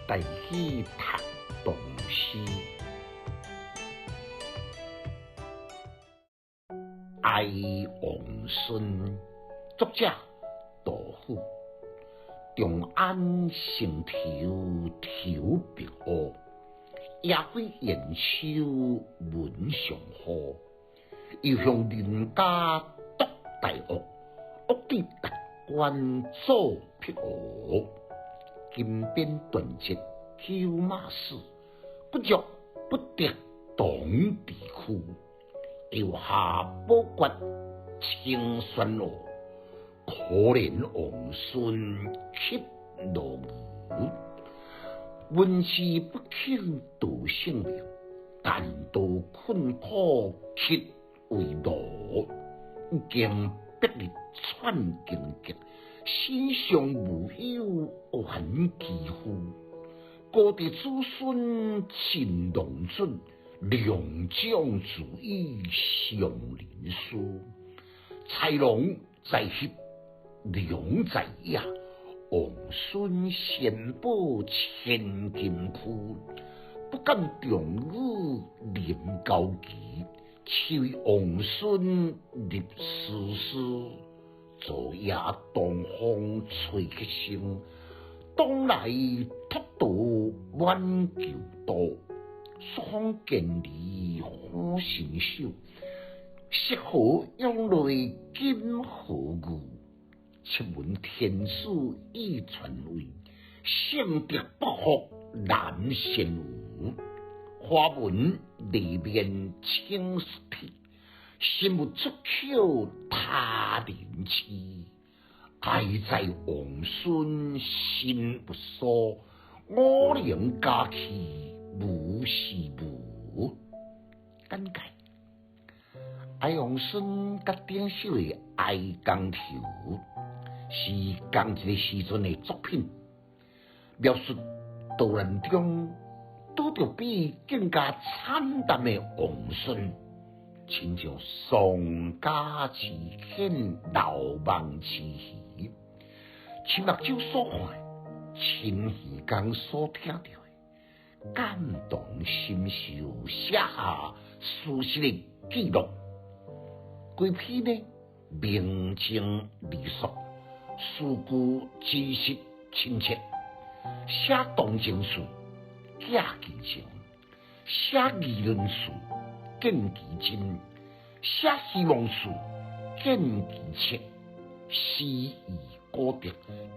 台語讀唐詩。哀王孫，作者杜甫。長安城頭頭白烏，野飛燕秋聞上雨。又向人家篤大屋，屋頂達官做碧娥。金鞭斷節九馬死，骨肉不得同地區。又下寶決清宣河，可憐王孫泣落雨。文字不肯道姓名，但道困苦乞為奴。已經迫日喘荊棘，身上無有還肌膚。高第子孫盡龍準，良將自以上人師。豺狼在翕，狼在野，王孫先保千金軀。不敢長語臨交期，誓為王孫立史書。昨夜東風吹客聲，當來禿桃滿舊都。朔方健兒好身手，石河湧淚今何遇？七聞天子意傳位，聖德不復難善無。花文裏面青絲體，心無出口他人痴。哀哉王孫心不蘇，五陵家去無是無。簡介：哀王孫佮頂首的哀公頭是仝一個時陣的作品，描述逃難中拄著比伊更加慘淡的王孫，親像喪家之犬流亡之魚，親目睭所看，親耳公所聽著的，感同身受，寫下事實的記錄。規篇呢，明淨利索，詞句真實親切，寫同情事，寄其情；寫議論事，見其真；寫希望事，見其切。詩意古朴，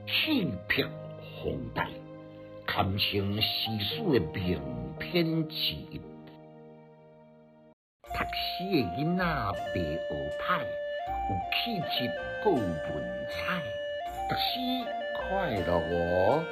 氣魄宏大，堪稱詩史的名篇之一。讀詩的囡仔袂學歹，有氣質閣有文采，讀詩快樂哦。